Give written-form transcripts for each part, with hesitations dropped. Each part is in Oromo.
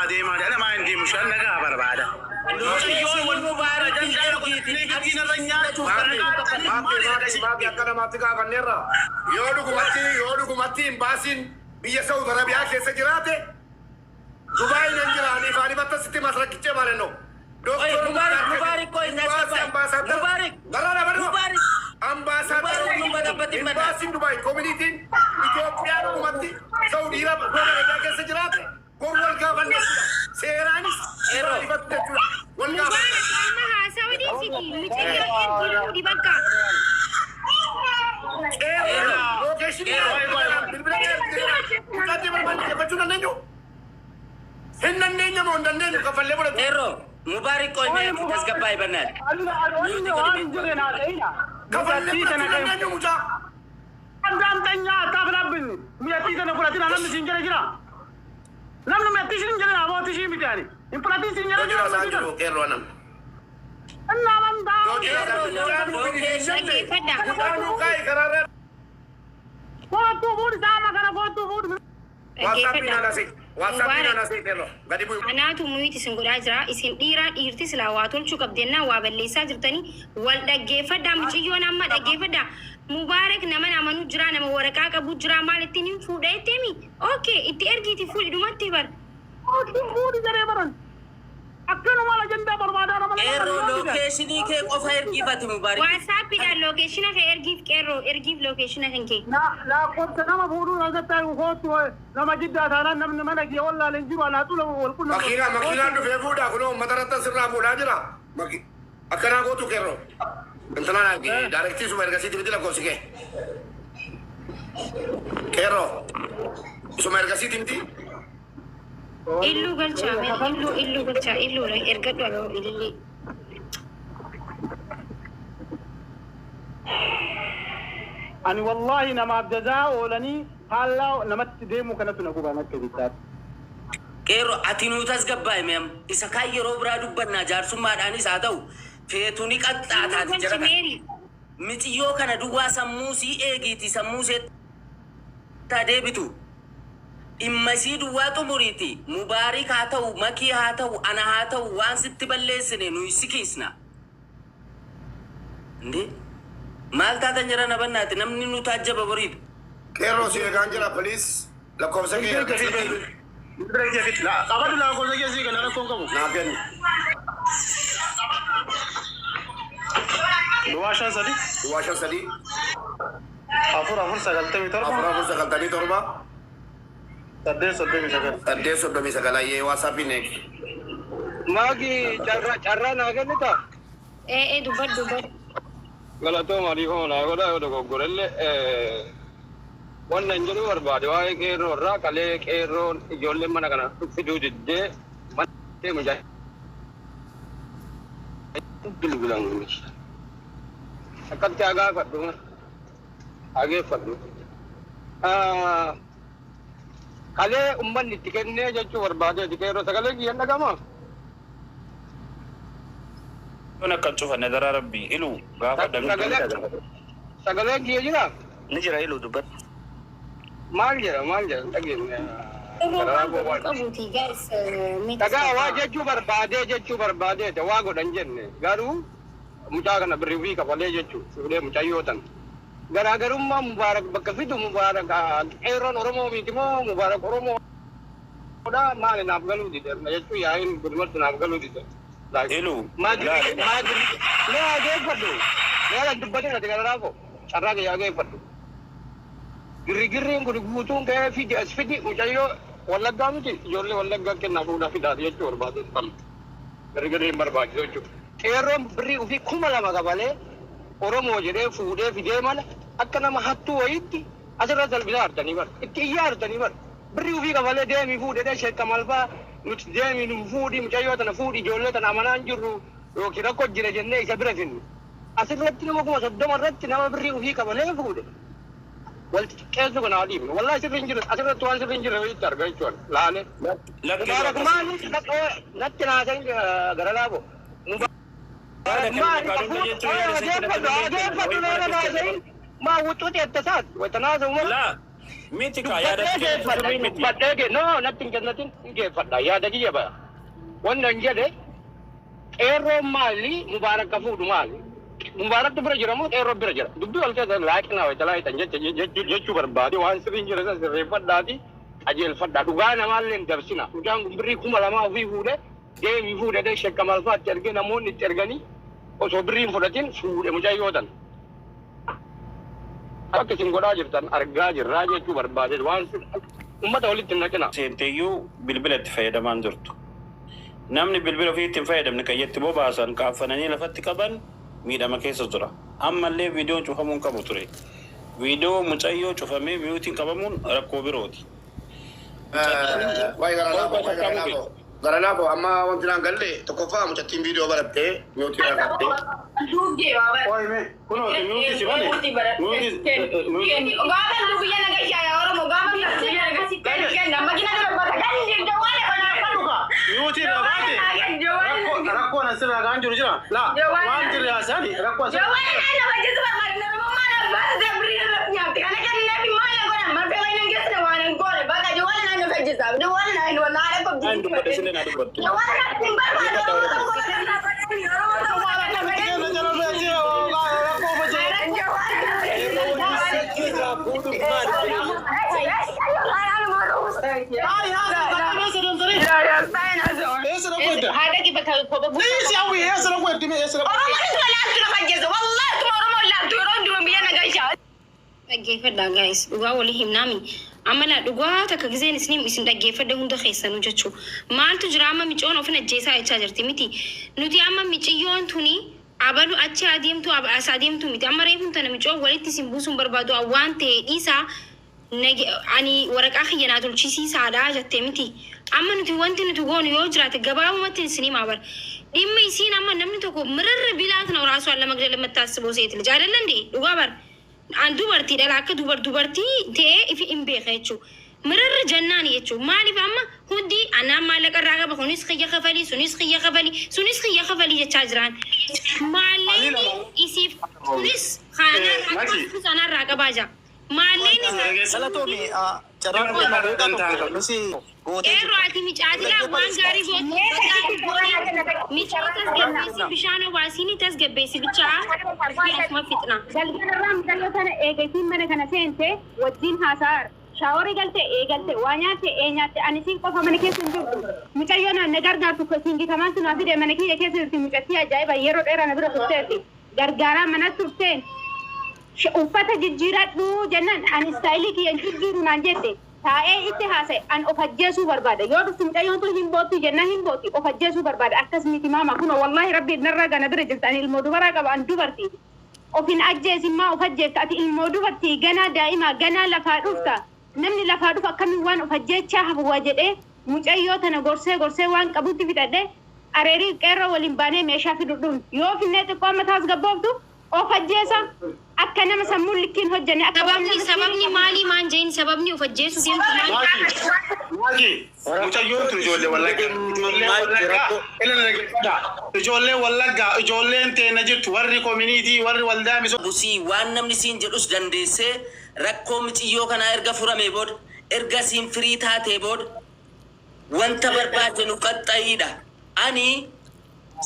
Deemaa deemaa jedha namaa hin deemu shan nagaa barbaada. Location Mubaarakiin ergiiti. Maaki maaki akka namaatti gaafanneerra. Yoo dhugumatti hin baasiin biyya Saudi Arabiyaa keessa jiraate, Dubaay nan jira ani ifaan ifatti sitti masrakkichee ማለት ነው። Oye, Mubarak, Mubarak, ቆይ እናስገባኝ። Mubarak, Mubarak, Ambaasaadar Mubarak, nun badabbatin badda. Imbaasiin Dubaay communityn Itoophiyaa dhugumatti Saudi Arabiyaa keessa jiraate goru wal gaafanne jechuudha. Seeraanis Qeerroo. ifaan ifatti jechuudha. Wal gaafanne. Mubaarak, amma haasawa dhiisiti. Mucayyoo ergii fuudhi bakka. Location bilbila mucaatii barbaanne gaafachuu dandeenyu? Hin dandeenya moo hin dandeenyu kaffallee fudhatu? Qeerroo, Mubarak, ቆይ mee tasgabbaa'e በእናትህ። waan hin jirre naa ta'ina. Kaffallee fudhachuu dandeenyu mucaa? አዳምጠኛ አታፍላብኝ። Mi'attii tana fudhatina namni siin jedhe jira. Namni mi'attii siin jedhe amooti ishii miti ani. Hin fudhatin siin jedhe Hojii jira. isaan jiru qeerroo nam. Inni amantaa. Dhaggeeffadha. Mucaa nuu kaa'i karaarra. Kootuu fuudhi saama kana kootuu fuudhi. WhatsAppiin Dhaggeeffadha. anasii. WhatsAppiin anasii qeerroo. Gadi bu'i. Anaatu mute isin godhaa jira. Isin dhiiraa dhiirti silaa waa tolchuu qabdennaa waa balleessaa jirtanii wal dhaggeeffadhaa. Mucayyoon amma dhaggeeffadhaa. Mubaarak nama amanuu jira, nama waraqaa qabu jira, maal ittiin hin fuudha jetteemi. Okay, itti ergiiti fuudhi dhumatti bar. Kootuu fuudhi jedhee baran. Akkanuma ajandaa barbaadaa nama. Qeerroo, location kee qofa ergiifati Mubarak. WhatsAppiidhaan location kee ergiif qeerroo, ergiif location kan kee. Lakkoofsa nama fuudhuu argattaa kootu nama jiddaa taanaan namni mana kee wallaalee hin jiru anaatu wal qunnamtu. Makiinaa makiinaan dhufee fuudhaa kunoo uummata irratti asirraa fuudhaa jira. Akkanaa gootu qeerroo. Intalaan argi direct suma ergasiitti miti lakkoofsi kee. Qeerroo. Suma ergasiitti miti. Illuu galchaa, illuu illuu galchaa, illuu ergadhu aloo ilillee. Ani wallaahi namaaf jazaa oolanii faallaa namatti deemu kanatu na guban akka ibiddaatti. Qeerroo, ati nuu tasgabbaa'e mee amma. Isa kaan yeroo biraa dubbannaa, jaarsummaadhaanis haa ta'u feetu ni qaxxaataati Illuu jara galchi kana. meeri. Miciyyoo kana duwwaa sammuu sii eegiiti, sammuu seettaa deebitu. Dhimma isii duwwaa xumuriiti. Mubaarik haa ta'u, Makii haa ta'u, ana haa ta'u, waan sitti balleessine nuyi si kiisna. Indee maal taatan jara na bannaati namni nu taajjaba boriidha. Qeerroo, si eegaan jira, please. Lakkoofsa kee ergasiitti Qabadhu lakkoofsa kee sii kana rakkoon qabu. naa kenni. 053. 053. 4497. 4497. 839. 839 ayyee WhatsAppiin eegi. Maagi, carraa carraa naa kennita? Ee ee, dubbadhu dubbadhu. Galatooma, dhiifama naa godhaa yoo dogoggorellee. Wanna hin jedhu barbaade waa'ee qeerroo irraa kalee qeerroon ijoolleen mana kana fiduu diddee mana mucaa bilbilan akkatti haa gaafadhu haa geeffadhu. Kalee uummanni itti kennee jechuu barbaadeeti. Qeerroo, sagalee kiyyan dhagama. Yoon akka hin cufanne daraa rabbii iluu gaafa Sagaleen kiyya jira? Ni jira, iluu dubbadhu. Maal jedha, maal jedha, hin dhageenye. Qeerroo waan godhuu qabuuti guys miti. Dhagaa waa jechuu barbaadee jechuu barbaadeete waa godhan jenne garuu mucaa kana birrii ofii kafalee jechuu fuudhee mucayyoo tan. Garaagarummaa Mubaarak bakka fidu, Mubaarak qeerroon Oromoo miti moo Mubaarak Oromoodha maali naaf galuu dide jechuu yaa'iin gudumatti naaf galuu dide. Iluu. Maagiri maagiri mee haa geeffadhu mee haa dubbatin ati gara raafo carraa kiyyaa haa geeffadhu. Girrigirriin kun guutuun ka'ee fidi as fidi mucayyoo Wallaggaa miti ijoollee Wallaggaa kennaa fuudhaa fidaati jechuu barbaade kan girrigirriin barbaachisu jechuudha. Qeerroon birrii ofii 2000 kafalee Oromoo jedhee fuudhee fidee mana akka nama hattuu wayiitti asirra salphisaa artanii bar itti iyyaa artanii bar birrii ofii kafalee deemii fuudhee sheekka malfaa nuti deemii nu fuudhii mucayyoo tana fuudhii ijoollee tana amanaan jirru yookiin rakkoo jira jennee isa bira finnu. Asirratti nama 30,000 irratti nama birrii ofii kafalee fuudhe. Wal xiqqeessu kana adiifne wallahi sirri hin jiru, asirratti waan sirri hin jirre wayiitti arga jechuudha laale. Lakki. Mubaarak maali natti naasan gara laafo. Mubaarak maali ageeffadhu ageeffadhu nama naasain maa wuxuuti ettasaat wayta naasa umar. Laa. Miti kaa yaada Dubbadhee geeffadha. miti. Dubbadhee ge no natti hin kennatin hin geeffadha. Yaada kiyya bara. Wanni an jedhe qeerroon maali Mubaarak ka fuudhu maali? Mubaaraktu bira jira moo qeerroo bira jira? Dubbii wal keessa laaqinaa wayita laayitan jecha jechuu barbaade waan sirriin jira san sirreeffadhaati qajeelfadhaa. Dhugaa namaallee hin dabsina. Mucaan kun birrii 2000 ofii fuudhe deemii fuudhe dee shekka fa'aatti ergee namoonni itti erganii osoo birrii hin fudhatin fuudhe mucayyoo tan. Akka isin godhaa jirtan argaa jirraa jechuu barbaade waan uummata walitti hin naqina. Seenteeyyuu bilbila itti fayyadamaan jirtu. Namni bilbila ofii itti hin fayyadamne kayyatti bobaasan kaaffananii lafatti qaban miidhama keessa jira. Ammallee viidiyoon cufamuun qabu ture. Viidiyoo mucayyoo cufamee miyuutiin qabamuun rakkoo birooti. Waa'ee gara laafoo, waa'ee gara laafoo. Gara laafoo amma wanti naan galle tokkoffaa mucattiin viidiyoo barattee miyuutii dhagattee. Qoy mee kunoo miyuutii si bane. Miyuutii. Miyuutii irraa baate rakkoo rakkoon asirraa gaan jiru jira. Laa waan jirre haasa'ani rakkoo asirraa. Naan dubbadhe isin naa dubbattu. Dhaggeeffadhaa guys, dhugaa walii himnaami. Amma laa dhugaa takka gizeen isin isin dhaggeeffadha hunda keessanuu jechuu. Maaltu jira amma micoon ofin ajjeesaa jechaa jirti miti. Nuti amma miciyyoon tuni abalu achi adeemtu as adeemtu miti. Amma reefuun tana micoon walitti isin buusuun barbaadu waan ta'e dhiisaa ani waraqaa kiyya naa tolchisiisaadha jettee miti. Amma nuti wanti nuti goonu yoo jiraate gabaabumatti isin himaa bara. Dhimma isiin amma namni tokko mirarra bilaat ነው ራሷን ለመግደል የምታስበው ሴት ልጅ አይደለ እንዴ? dhugaa bar an dubartii dhala akka dubartii ta'ee ifi hin beeka jechuu mirarra jennaan jechuu maaliif amma hundi anaan maallaqa irraa qaba kunis kiyya kafalii sunis kiyya kafalii sunis kiyya kafalii jechaa jiran maallaqni isiif kunis kanarraa qaba sunis anarraa qabaa jira maallaqni Galatoomi carraan kun tokko nusi gootee Qeerroo ati micaatilaa waan gaarii gootu micoo tasgabbeessi bishaan obaasiin tasgabbeessi bichaa asuma fixna. Galgalarraa mucayyoo tana eegasiin mana kana seente wajjin haasa'aara. Shaaworii galte eegalte waa nyaatte ee nyaatte ani siin qofa mana keessa hin jirtu. Mucayyoo naan na gargaartu siin gitamaan sun fide mana kiyya keessa jirti mucattii ajaa'iba yeroo dheeraa na bira turteerti. Gargaaraa mana turteen uffata jijjiiradhu jennaan ani istaayilii kiyya hin jijjiiru naan jette. Taa'ee itti haasa'e an of ajjeesuu barbaada. Yoo dhuftu mucayyoon tun hin boottu jennaan hin bootti of ajjeesuu barbaada. Akkas miti maama kunoo wallaahi rabbi narra gana bira jirti ani ilmoo dubaraa qaba an dubartii. Of hin ajjeesin maa of ajjeefta ati ilmoo dubartii ganaa daa'imaa ganaa lafaa dhufta. Namni lafaa dhufu akkamiin waan of ajjeechaa hafuwa jedhee mucayyoo tana gorsee gorsee waan qabutti fixadhee areerii qeerroo waliin baanee meeshaa fidudhuun yoo finnee xiqqoo amma taasgabbooftu of ajjeesa akka nama sammuun likkiin hojjenne akka waan Sababni nama sababni maalii maan jeen sababni of ajjeesuu deemtu maali? Maaki mucayyoon tun ijoollee Wallaggaa. Ijoollee Wallaggaa. Ila dhaggeeffadhaa. Ijoollee Wallaggaa ijoolleen teena jirtu warri community warri waldaa misooma. Busii waan namni siin jedhus dandeessee rakkoo miciyyoo kanaa erga furamee booda erga siin firii taatee booda wanta barbaadde nu qaxxayiidha. Ani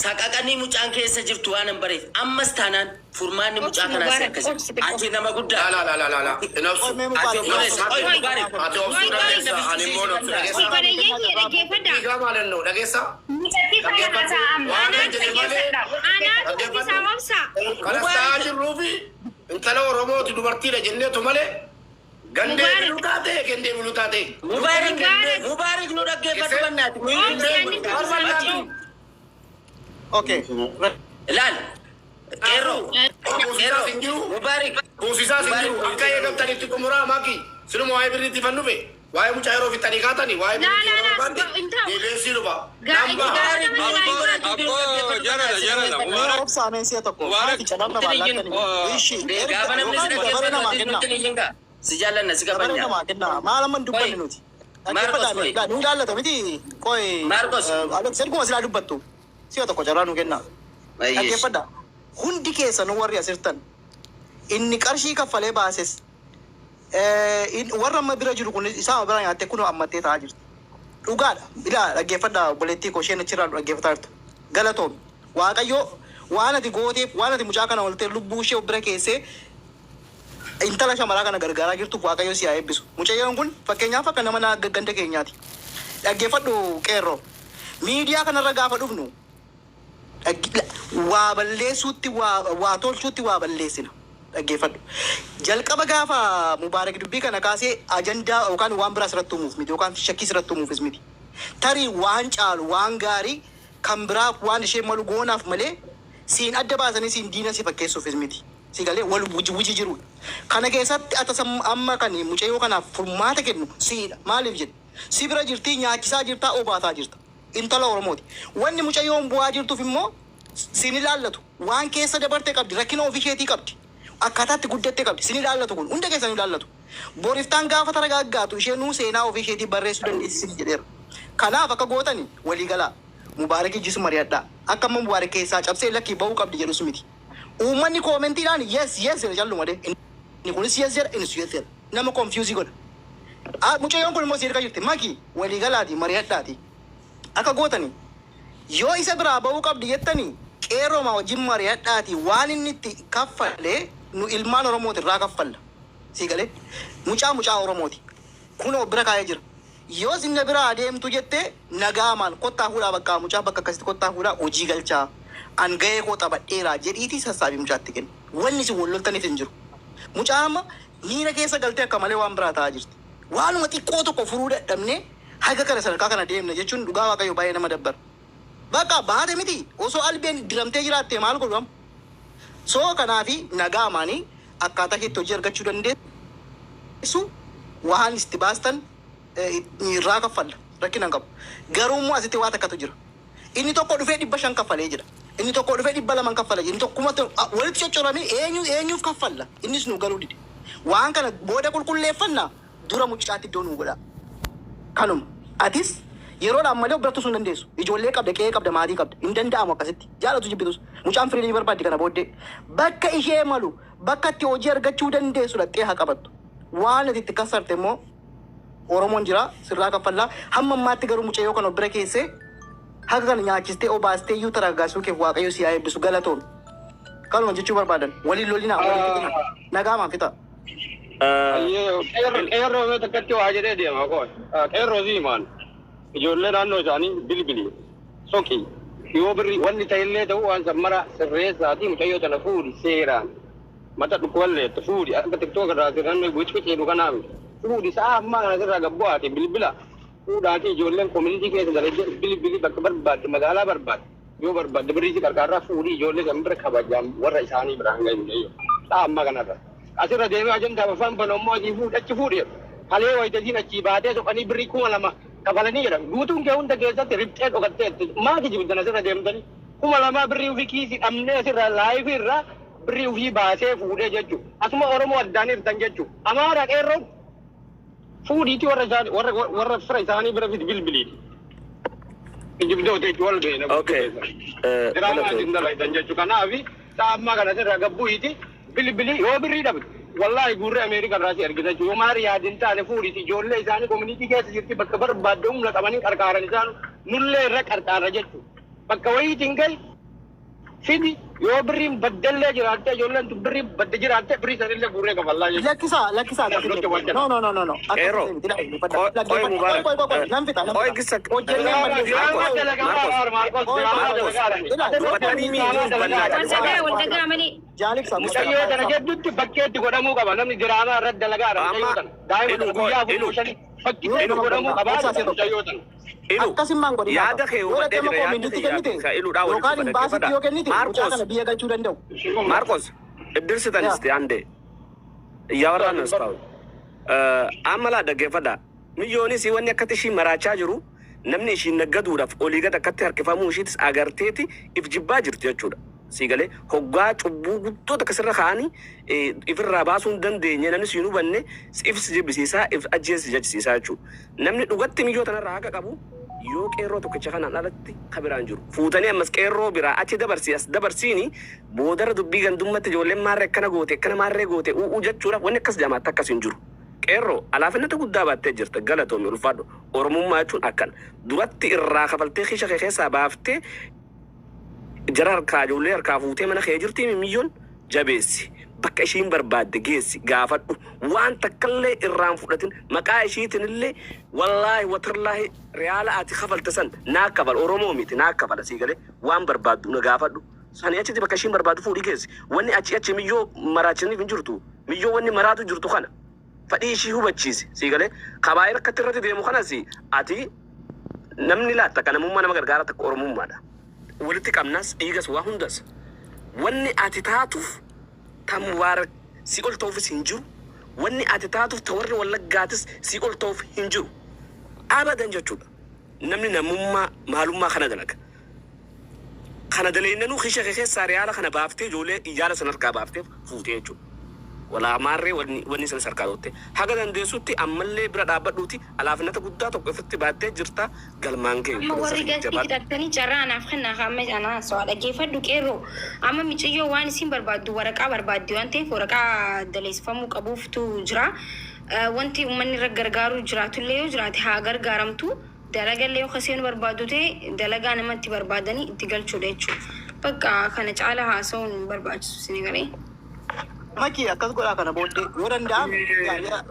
saqaqanii mucaan keessa jirtu waan hin bareef ammas taanaan furmaanni mucaa kanaa si akkasi. Ati nama guddaa. La la la la la. Hin obsu. Mee Ati Mubaarak obboleessa. Oi Mubaarak. Ati obsuu dandeessa. Ani immoo obsuu dhageessa. Obboleeyyan kiyya dhaggeeffadhaa. Dhiigaa maal nu dhageessa? Mucattii kana haasa'aa amma. Waan kan jedhe malee. Anaatu dubbisaa obsa. Kanas ta'aa jirruufi intala Oromooti dubartiidha jenneetu malee gandee biluu taate gandee biluu taate. Mubaarak Mubaarak nu dhaggeeffadhu bannaati. Obsi ani dubbisaa. Okay. Ilaal. Qeerroo. Buusisaas hin jiru. Mubaarak. Buusisaas hin jiru. Akka eegamtanitti xumuraa maaki. Sinuma waa'ee birriitti fan dhufe. Waa'ee mucaa yeroo fixanii kaatanii waa'ee Laa, birriitti laa, yeroo laa, barbaadde hin ta'u. deebi'ee dhufa. Gaa- Namba. Abboo jarana jarana Mubaarak Obsa ameen si'a tokko. Mubaarak. Maaki carraan namaa laattanii. Ishi. Gaafa namni si Dabare namaa dhaggeeffatu kenna. nutti ni hinga. Si jaallanna si Dabare kabajna. namaa kenna. Maal amma hin dubbanne nuti. Maarkos Dhaggeeffadhaa qoy. nu ilaallata miti. Qoy. Maarkos. Alex erguma silaa dubbattu. Si'a tokko carraa nu kenna. Dhaggeeffadhaa. Hundi keessanuu warri asirtan inni qarshii kaffalee baases Warra amma bira jiru kun isaa bira nyaattee kunoo ammattee taa'aa jirti. Dhugaadha. Ilaa, dhaggeeffadhaa, obboleettii koo isheen achirraa dhaggeeffataa jirtu. Galatoomi. Waaqayyo waan ati gooteef, waan ati mucaa kana oltee lubbuu ishee of bira keessee intala shamaraa kana gargaaraa jirtuuf Waaqayyo si haa eebbisu. Mucayyoon kun fakkeenyaaf akka nama naa ganda keenyaati. Dhaggeeffadhu qeerroo. Miidiyaa kanarra gaafa dhufnu waa balleessuutti, waa tolchuutti waa balleessina. Dhaggeeffadhu. Jalqaba gaafa Mubaarak dubbii kana kaasee ajandaa yookaan waan biraa sirratti uumuuf miti yookaan shakkii sirratti uumuufis miti. Tarii waan caalu, waan gaarii kan biraa waan ishee malu goonaaf malee siin adda baasanii siin diina si fakkeessuufis miti. Si galee wal wuji wuji jiru. Kana keessatti ata amma kan mucayyoo kanaaf furmaata kennu siidha. Maaliif jedhe? Si bira jirtii, nyaachisaa jirtaa, obaasaa jirta. Intala Oromooti. Wanni mucayyoon bu'aa jirtuuf immoo sin ilaallatu. Waan keessa dabarte qabdi. Rakkina ofii isheetii qabdi. Akkaataa itti guddatte qabdi. Sin ilaallatu kun. Hunda keessan ilaallatu. Boriftaan gaafa taragaaggaatu isheenuu seenaa ofii isheetii barreessuu dandeessi sin jedheera. Kanaaf akka gootani walii galaa. Mubaarak ijjisu mari'adhaa. Akka amma Mubaarak keessaa cabsee lakkii bahuu qabdi jedhus miti. Uummanni commentiidhaan yes jedha calluma de. Inni kunis yes jedha, innis yes jedha. Nama confuse godha. Ah, mucayyoon kun immoo si harka jirti. Maki walii galaati mari'adhaati. Akka gootani yoo isa biraa bahuu qabdi jettanii qeerroo wajjin mari'adhaati, waan inni itti kaffalee nu ilmaan Oromooti irraa kaffalla. Sii galee mucaa mucaa Oromooti. Kunoo bira kaa'ee jira. Yoo isin na biraa adeemtu jettee nagaamaan kottaa fuudhaa, bakka mucaa bakka akkasitti kottaa fuudhaa hojii galchaa. An gahee koo taphadheeraa jedhiitii sassaabii mucaatti kenni. Wanni isin wal loltaniif hin jiru. Mucaa amma miira keessa galtee akka malee waan biraa ta'aa jirti. Waanuma xiqqoo tokko furuu dadhabnee haga kana sadarkaa kana deemna jechuun dhugaa Waaqayyo baay'ee nama dabbara. Bakka baate miti, osoo albeen diramtee jiraatte maal godhu amma? So kanaafi nagaa amaanii akkaataa keetti hojii argachuu dandeessu waan itti baastan irraa kaffalla, rakkina hin qabu. Garuu immoo asitti waa takkatu jira. Inni tokko dhufee 500 kaffalee jira. Inni tokko dhufee 200 kaffala jira. Inni tokko walitti coccoramee eenyu eenyuuf kaffalla? Innis nu galuu dide. Waan kana booda qulqulleeffanna, dura mucaatti iddoo nuu godhaa. Kanuma. Atis yeroodhaan malee of bira turuu hin dandeessu. Ijoollee qabda, qe'ee qabda, maatii qabda. Hin danda'amu akkasitti. Jaalatu jibbitus. Mucaan firii barbaaddi kana booddee. Bakka ishee malu, bakka itti hojii argachuu dandeessu dhattee haa qabattu. Waan ati itti kassarte immoo Oromoon jira sirraa kaffallaa. Hamma ammaatti garuu mucayyoo kana of bira keessee haga kana nyaachistee obaastee iyyuu taragaasuu keef Waaqayyo si haa eebbisu, galatoon. Kanuma jechuu barbaadan. Waliin lolinaa, waliin fixinaa. Nagaa maan fixa. Qeerroo mee takkatti waa jedhee deema koo. Qeerroo siimaan ijoollee naannoo isaanii bilbili soqi, yoo birri wanni ta'ellee ta'u waan san mara sirreessaatii mucayyoo tana fuudhi, seeraan mata dhukkuballeettu fuudhi, akka TikTok irraa sirrannoo guccuceedhu kanaaf fuudhi. Sa'a ammaa kana sirraa gabbu'aati bilbila fuudhaatii ijoolleen community keessa dalagee bilbili, bakka barbaadde, magaalaa barbaadde yoo barbaadde birrii si qarqaarraa fuudhi, ijoollee san bira kabajaan warra isaanii biraan gahi mucayyoo sa'a ammaa kanarra. Asirra deemee ajandaa afaan banu ammoo asii fuudhi achi fuudhi jedhu. Kalee wayitasiin achii baatee soqanii birrii 2000 kafalanii jedhan. Guutuun kee hunda keessatti riphxee dhokatteetti. Maa kijibdan asirra deemtanii? 2000 birrii ofii kiisii dhabnee asirra live irraa birrii ofii baasee fuudhee jechuudha. Asuma Oromoo addaan hirtan jechuudha. Amaara qeerroon fuudhiitii warra isaanii warra fira isaanii bira fidi bilbiliiti. Kijibdoota jechuun wal beena guutuu keessa. Diraamaa isin dalagdan jechuudha. Kanaaf sa'a ammaa kana asirraa gabbu'iiti bilbili, yoo birrii dhabde wallaahi guurree Ameerikaa irraa si ergita jechuudha. Yoo maal yaadin taane fuudhiiti ijoollee isaanii community keessa jirti, bakka barbaadde humna qabanii qarqaaran, isaan nullee irra qarqaarra jechuudha. Bakka wayiitiin gahi fidi, yoo birriin baddallee jiraatte, ijoolleen tun birrii badde jiraatte, birrii sanillee guurree kafallaa jechuudha. Lakkisaa, lakkisaa, lakkisaa. No, no, no, no, no. Qeerroo. Qoy Mubaarak. Qoy, qoy, qoy, nan fixa, nan Qoy fixa. gisa. Hojjennee Marcos. Marcos, Marcos. Dubbatanii miidhuun bannaa Wal dhagaa, wal dhagaa malee. Jaalibsa. Mucayyoo tana jedhutti bakkeetti godhamuu qaba. Namni diraamaa irratti dalagaadha. Mucayyoo tana. Daa'ima Ilu, tana guyyaa ilu. 4 5 fakkiitti godhamuu qaba mucayyoo tana. Ilu. Akkasin maan godhin. Yaada kee Yoo hubadhee dhattee jira. Yaada community kee yaada kennite kee iluudhaa walitti yookaan imbaasitti yoo kennite mucaa Maarqos. kana biyya galchuu danda'u. ማርቆስ እድል ስጠን እስቲ አንዴ እያወራን ነው እስካሁን። Amma laa, dhaggeeffadha. Miyyoonis wanni akkatti ishii maraachaa jiru, namni ishiin naggaduudhaaf olii gad akkatti harkifamuu ishiitis agarteeti if jibbaa jirti jechuudha. Sii galee, hoggaa cubbuu guddoo takka sirra kaa'anii ifirraa baasuu hin dandeenye, namni si hin hubanne if si jibbisiisaa, if ajjeesi jechisiisaa jechuudha. Namni dhugatti miyyoo tanarraa haqa qabu yoo qeerroo tokkicha kanaan alatti ka biraan jiru. Fuutanii ammas qeerroo biraa achi dabarsii as dabarsiini boodarra dubbii gandummatti ijoolleen maarree akkana goote, akkana maarree goote u'uu jechuudhaaf wanni akkas jamaatti akkas hin jiru. Qeerroo alaafinnata guddaa baattee jirta, galatoomi, ulfaadhu. Oromummaa jechuun akkana. Duratti irraa kafaltee kiisha kee keessaa baaftee jara harkaa, ijoollee harkaa fuutee mana kee jirti. Miyyoon jabeessi, bakka ishiin barbaadde geessi, gaafadhu. Waan takkallee irraan fudhatin, maqaa ishiitinillee. Wallaahi watirlaahi, riyaala ati kafalte san naa kafal, Oromoo miti, naa kafala. Sii galee, waan barbaaddu na gaafadhu. Sani achitti bakka ishiin barbaaddu fuudhii geessi. Wanni achi achi miyyoo maraachiniif hin jirtu. Miyyoo wanni maraatu jirtu kana fadhii ishii hubachiisi. Sii galee, kabaayir akkatti irratti deemu kanas ati namni laatta akka namummaa nama gargaara takka Oromummaadha. Walitti qabnas, dhiigas, waa hundas. Wanni ati taatuuf ta Mubaarak si ol ta'uufis hin jiru. Wanni ati taatuuf ta warri Wallaggaatis si ol ta'uuf hin jiru. Abadan jechuudha. Namni namummaa maalummaa kana dalaga. Kana daleennanuu kisha kee keessaa riyaala kana baaftee ijoollee iyyaala san harkaa baaftee fuutee jechuudha. Walaa maarree wanni sanis harkaa dhootte. Haga dandeessutti ammallee bira dhaabbadhuuti alaafinnata guddaa tokko ofitti baattee jirta, galmaan ga'e. Amma obboleessa warri kiyya galtii jabaadhu. fixattanii carraa anaaf kennaa. Amma anaa haasawaa dhaggeeffadhu, qeerroo. Amma miciyyoo waan isin barbaaddu waraqaa barbaaddi waan ta'eef waraqaa daleessifamuu qabuuftu jira. Wanti uummanni irra gargaaruu jiraatullee yoo jiraate haa gargaaramtu. Dalagallee yoo kaseenuu barbaaddu ta'e dalagaa namatti barbaadanii itti galchuudha jechuudha. Bakka kana caala haasa'uun hin barbaachisu isin galee. Maki, akkas godhaa kana booddee yoo danda'ame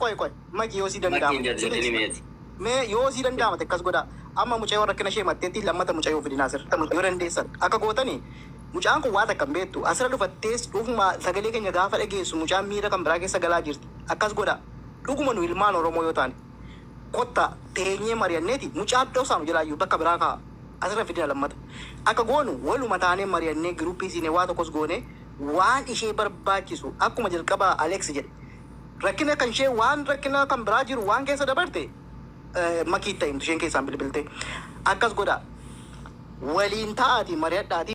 qoy qoy, Maki, yoo sii danda'ama. Makiin jarjarini meeti. Mee yoo sii danda'amate akkas godhaa. Amma mucayyoo rakkina ishee matteetti lammata mucayyoo fidinaa sir. Yoo dandeessan akka gootanii, mucaan kun waa takka hin beektu. Asirra dhufattees dhufuma sagalee keenya gaafa dhageessu mucaan miira kan biraa keessa galaa jirti. Akkas godhaa. Dhuguma nu ilmaan Oromoo yoo taane, kotta teenyee mari'anneeti mucaa dhosaanu jalaayyuu bakka biraa kaa'a. Asirra fidina lammata. Akka goonu waluma taanee mari'annee, giruuppii siinee, waa tokkos goonee, waan ishee barbaachisu akkuma jalqabaa Alex jedhe, rakkina kan ishee waan rakkina kan biraa jiru waan keessa dabarte makiitta himtu isheen keessaan bilbilte. Akkas godhaa. Waliin ta'aatii mari'adhaatii.